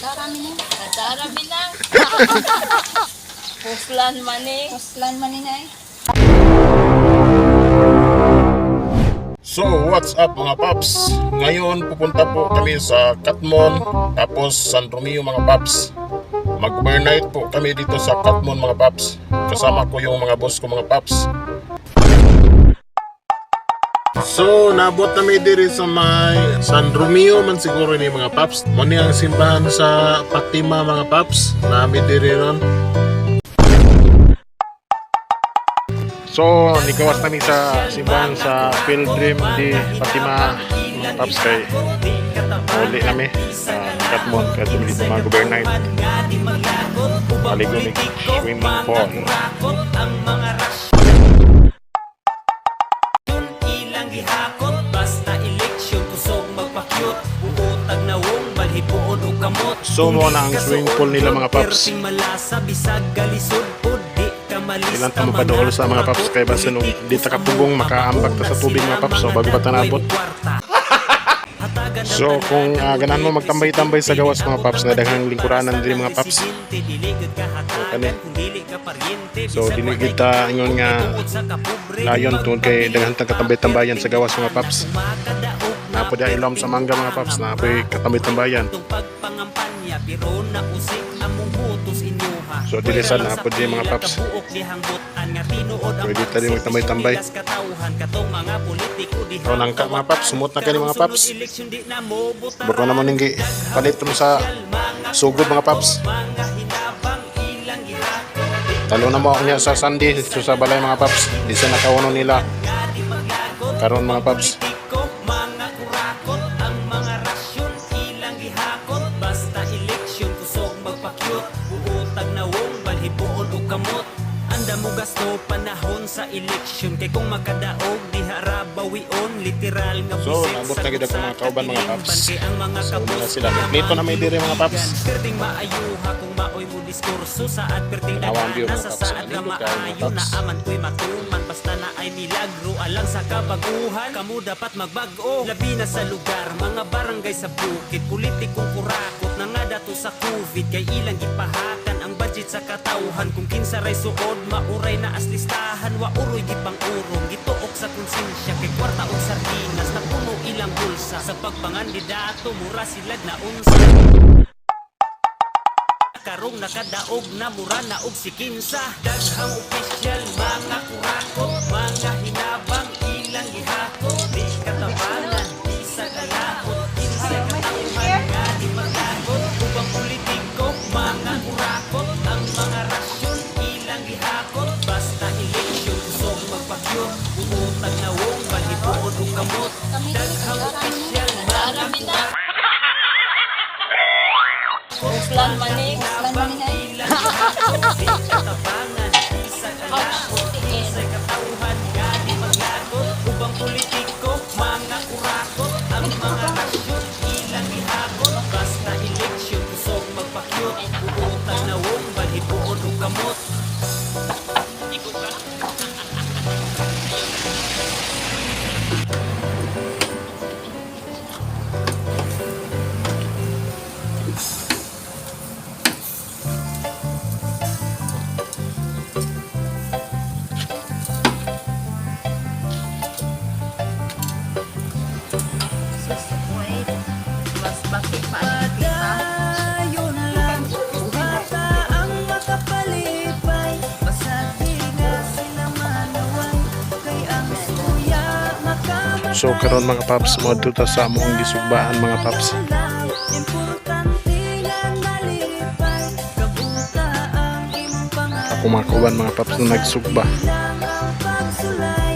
Darami ni. Nadarami na. Puslan man eh. Puslan man ni na eh. So, what's up mga paps? Ngayon, pupunta po kami sa Catmon, tapos San Romeo mga paps. Mag-overnight po kami dito sa Catmon mga paps. Kasama ko yung mga boss ko mga paps. So, nabot na diri sa may San Romeo man siguro ni mga paps. Mo ni ang simbahan sa Fatima mga paps. Nami diri ron. So, nikawas nami sa simbahan sa Pilgrim di Fatima mga paps kay uli nami sa Catmon kaya tumili dito mga overnight. Paligo ni swimming pool. Ilang gihakot basta eleksyon kusog magpakyut buotag nawong balhibuon og kamot. So, mo na ang swimming pool nila, mga paps. Perting malasa bisag galisod pod di ka malista. Ilan ta mo padool sa mga paps kay basta nung di ta kapugong makaambak ta sa tubig mga paps so bago pa ta naabot. So kung ganahan mo magtambay-tambay sa gawas mga paps na daghang lingkuranan diri mga paps. So kani. So dili kita ingon nga layon tungod kay daghan tang katambay-tambayan sa gawas mga paps. Napo di ilom sa mangga mga paps, napoy katambay-tambayan. So, dili sad napo di mga paps. Pwede ta di magtambay-tambay. So nangka mga paps, sumot na kani mga paps. Bako naman ninggi palit mo sa sugod mga paps. Talo na mo ako niya sa Sunday so sa balay mga paps. Di sa nakauno nila karon mga paps. Mga kurakot ang mga rasyon ilang gihakot basta eleksyon kusog magpakyut buotag nawong balhibuon og kamot anda mo gasto panahon sa eleksyon kay kung makadaog diha ra bawion literal nga So, busit naabot sa na gid ako mga kauban, mga katilingban, paps. kay ang mga So, kabus muna sila. Kompleto na may diri, mga paps. Perting maayuha kung maoy mo diskurso saad perting Tanawa ang view, dagana mga sa paps. saad ra Nindot kayo, mga maayo paps. na aman ko'y matuman basta na ay milagro alang sa kabaguhan kamo dapat magbag-o labi na sa lugar mga barangay sa bukid politikong kurakot na nga dato sa COVID kay ilang gipahakan ang budget sa katawhan kung kinsa ray suod mauray na as listahan wa uroy gipang urong gituok sa konsensya kay kwarta og sardinas na puno ilang bulsa sa pagpangandidato mura silag na unsa karong nakadaog na mura na og sikinsa daghang opisyal mga kurakot mga hinabang ilang gihakot di katabangan bisag alaot kinsay katawhan nga di maglagot ubang politiko mga kurakot ang mga rasyon ilang gihakot basta eleksyon kusog magpakyut buotag nawong balhibuon og kamot daghang opisyal mga Nadarami na. Puslan man eh. Puslan man ni na eh. Ouch, tikin. Ubang politiko, mga kurakot, ang mga rasyon, ilang gihakot. Basta eleksyon, kusog magpakyut, buotag nawong, balhibuon og kamot. Ikaw ka? Sus, wait. Mas bakit pa ang kita? Padayon lang, bata ang makapalipay. Basta di na sila manaway, kay ang suya makamatay. So karon mga paps, moadto ta sa among gisugbaan mga paps. Importante nga nalipay, kabuta ang imong pangalan. Ako mga kauban mga paps na nagsugba. Lang ang pagsulay.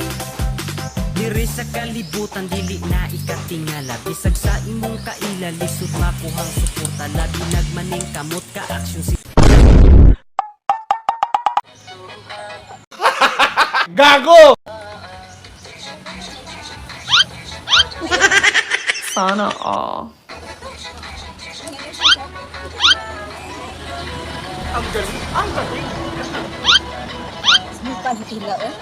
Diri sa kalibutan dili na ikatingala bisag sa imong kaila lisod makuhang suporta labi nagmaning kamot ka aksyon si Sana all. Bukan ila eh.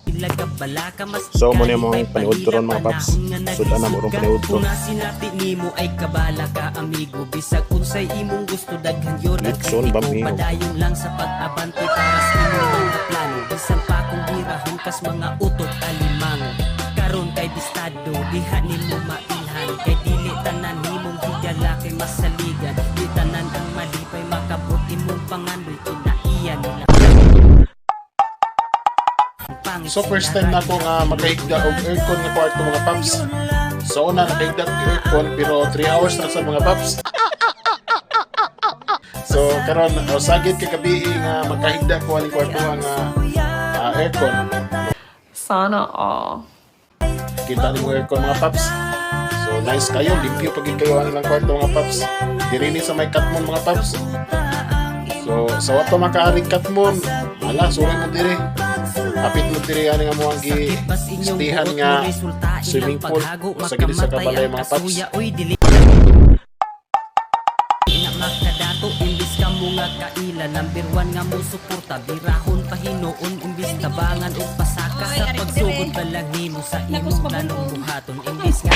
Ilagap balaka mas So, mo na yung mga ikalipay paniudto pahila ron, mga paps. panahon nga Sudan na mo rong nagisuga. paniudto. Kung nasinati nimo ay kabala ka amigo, bisag unsay imong gusto daghan yun ang Litson, kritiko, bamigo. padayon lang sa pag-abante para sa imong mga plano, bisan pa kung birahon kas mga utot alimango. Karon kay bistado diha nimo mailhan, kay dili tanan nimong higala kay masaligan, di tanan ang malipay makabot imong pangandoy kinaiya nila. Pangit So first time na ako nga makahigda og aircon nga kwarto, mga paps. So una nakahigda og aircon pero 3 hours na sa, mga paps. So karon o sagit kay gabi nga makahigda ko aning kwarto nga aircon. Sana all. Kita nimo aircon, mga paps. So nice kayo, limpyo pag kayo ang ilang kwarto, mga paps. Diri ni sa may Katmon, mga paps. So sa wato makaaring Katmon, ala suri mo diri. Kapit mo diri ani nga mo ang gi istihan nga swimming pool sa gid sa kabalay, mga paps. Uy, dili na makadato imbis ka mo nga kaila number 1 nga mo suporta birahon pahinuon imbis tabangan og pasaka Oy, sa ari ko pagsugod dire. pa lang nimo sa Tapos imong pabungkong. planong buhaton imbis nga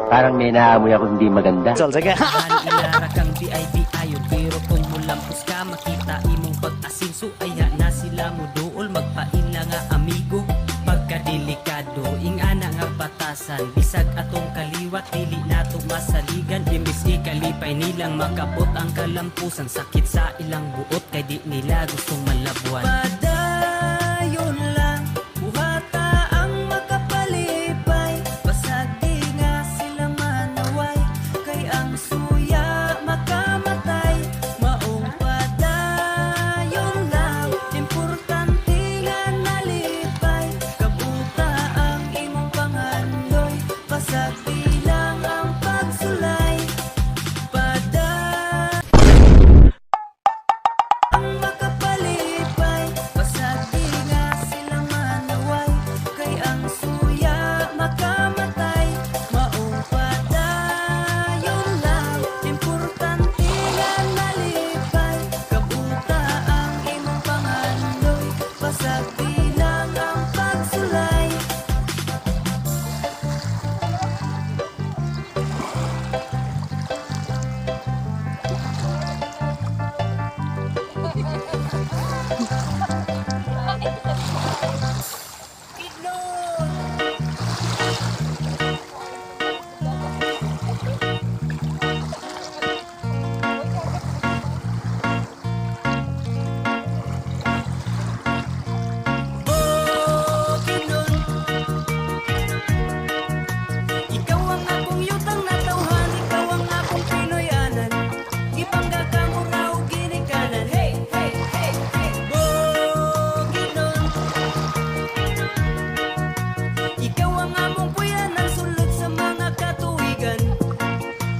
Parang may naamoy ako hindi maganda. tahan ilara kang BIB ayon, pero kung mulampos ka makita imong pag-asinso ay na sila mo duol magpaila nga amigo. Pagkadelikado ingana nga batasan bisag atong kaliwat dili nato masaligan, imbis ikalipay nilang makabot ang kalampusan, sakit sa ilang buot kay di nila gustong malabuan. Padayon lang buhata ang makapalipay, basag di nga sila manaway kay ang suya makamatay, maong padayon lang importante nga nalipay, kabuta ang imong pangandoy, pasag di lang ang pagsulay. Paday ang makapalipay, basag di nga sila manaway kay ang suya makamatay, maong padayon lang importante nga nalipay, kabuta ang imong pangandoy, pasag di lang ang pagsulay. Bukidnon. Ikaw ang akong yutang natawhan, ikaw ang akong Pinoyanan. Gipangga ka mo raw ginikanan. Hey, hey, hey, hey. Bukidnon. Ikaw ang among puyanan, sulod sa mga katuwigan.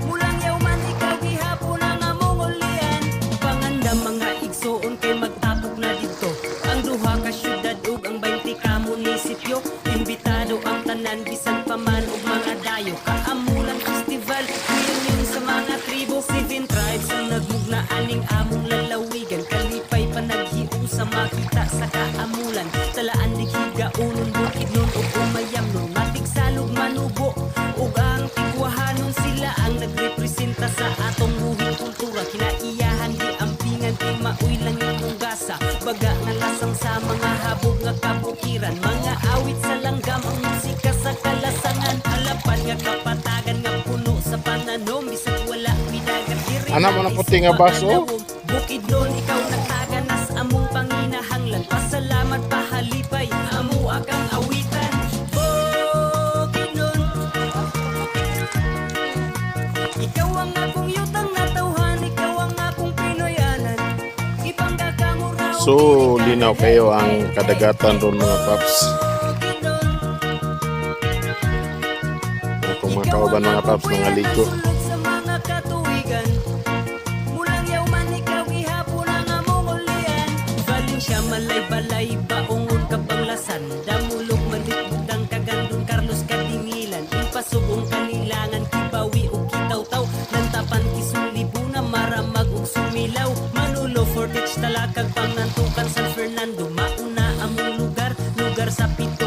Mulang yaw man ikaw gihapon ang among ulian. Panganda mga igsoon kay magtapok na dito ang duha ka syudad ug ang 20 ka munisipyo. Imbitado ang tanan bisan pa man og mga dayo. Kaamulan Festival, reunion sa mga tribo. Seven tribes ang nagmugna aning among lalawigan. Kalipay pa naghiusa makita sa kaamulan. Talaan di higaunon, Bukidnon ug Umayamnon. Matigsalog manubo ug ang tigwahanon, sila ang nagrepresenta sa atong buhing kultura. Kinaiyahan di ampingan kay maoy lang imong gasa. Baga nga lasang sa mga habog nga kabukiran. Mga awit sa langgam ang musika sa kalasangan. Halapan nga kapatagan nga puno sa pananom. Bisag wala midagat diri Ana mo na puti nga baso? Bukidnon, ikaw nagtaganas among panginahanglan. Pasalamat pahalipay, amo akang awitan. Bukidnon. Ikaw ang akong yutang natawhan, ikaw ang akong Pinoyanan. Ipangga ka mo raw So linaw kayo ang kadagatan ron, mga paps. Bukidnon. Akong mga kauban, mga paps, mga ligo. Sa mga katuwigan, mulang yaw man ikaw gihapon ang among ulian. Valencia, Malay, Balay, Baungon, Kabanglasan, Damulog, Malikbudang, Kagandong, Carlos, Kadingilan, Impasugong, Kanilangan, Kibawi, ug Kitawtaw, Lantapan, Kisulibuna, Maramag, ug Sumilaw, Manulo, Fortich, Talakag, Pangantukan, San Fernando, Mauna, among lugar, lugar sa pito.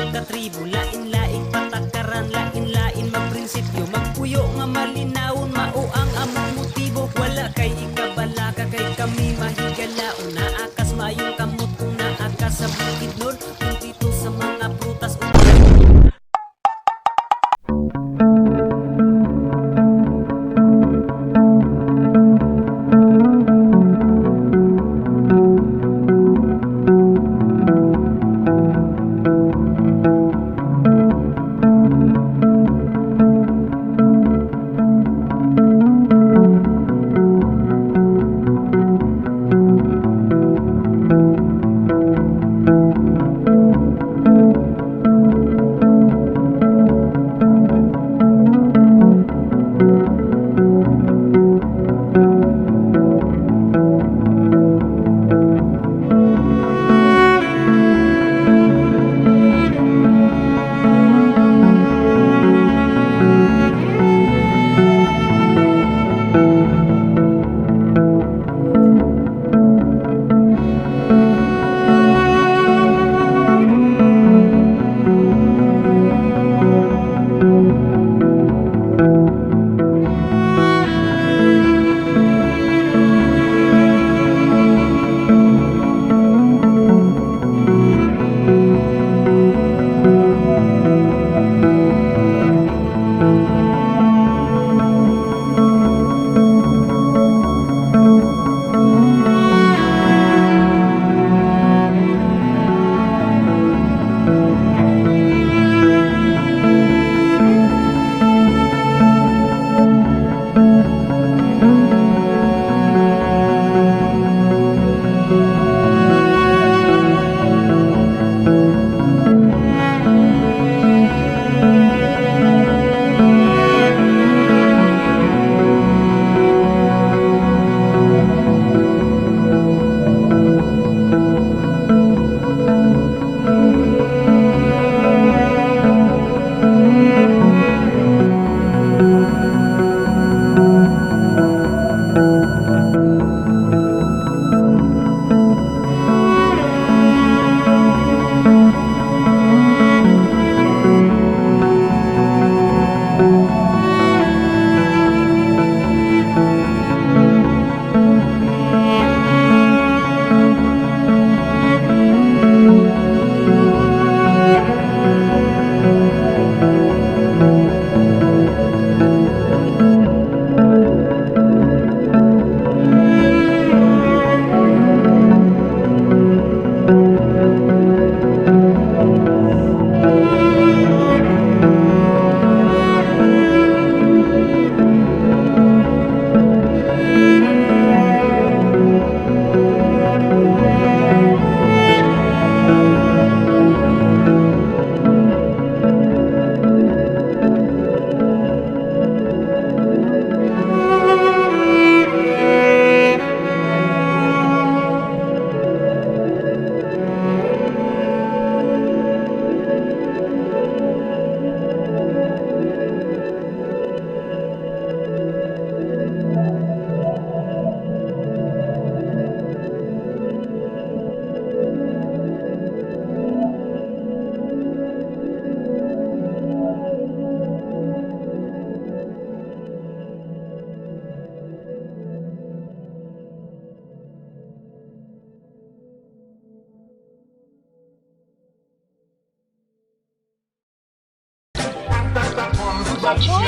Choy.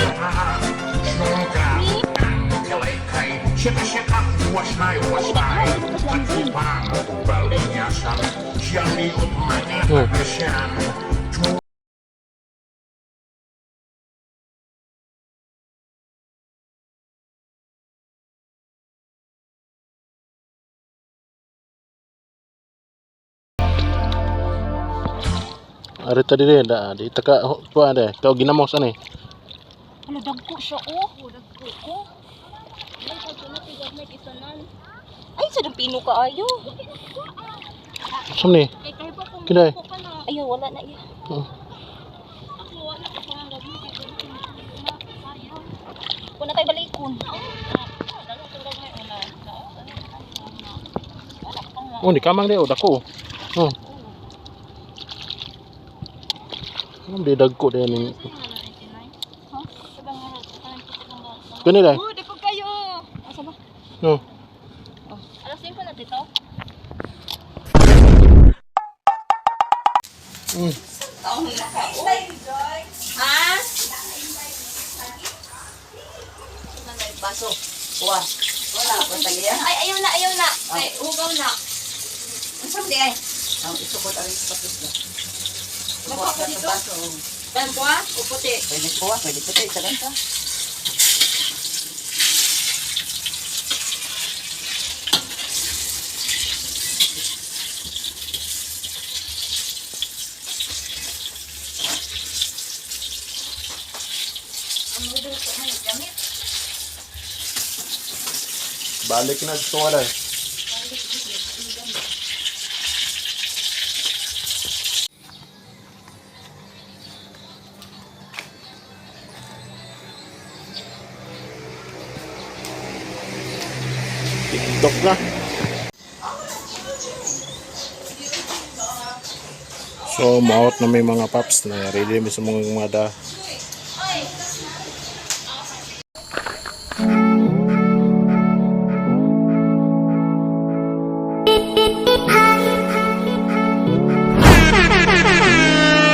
Ari ta dire da di ta ka kuan de ka ginamos ani. Ano, dagko siya, oh. Dagko ko. Ay, sa pino ka ayo. Sum ni? Kinay. Ayaw, wala na iya. Oh. Wala tayo balikon. Oh, ni kamang de oh dako. Oh. Ano di dagko de ning. Kani dai. Oh, dako kayo. Asa ba? No. Alas 5 na dito. Ha? Baso. Wa. Wala ko tagiya. Ay, ayaw na, ayaw na. Ay, hugaw na. Ang di ay? Ang isukot ang ispatis na. Magpa ko dito? Tan ko ah, o puti. Pwede kuha, pwede puti. Sa ganta. Ang noodles ko may gamit. Balik na sa dai. TikTok na. So, maot na may mga paps na ready mi sa mga mga da.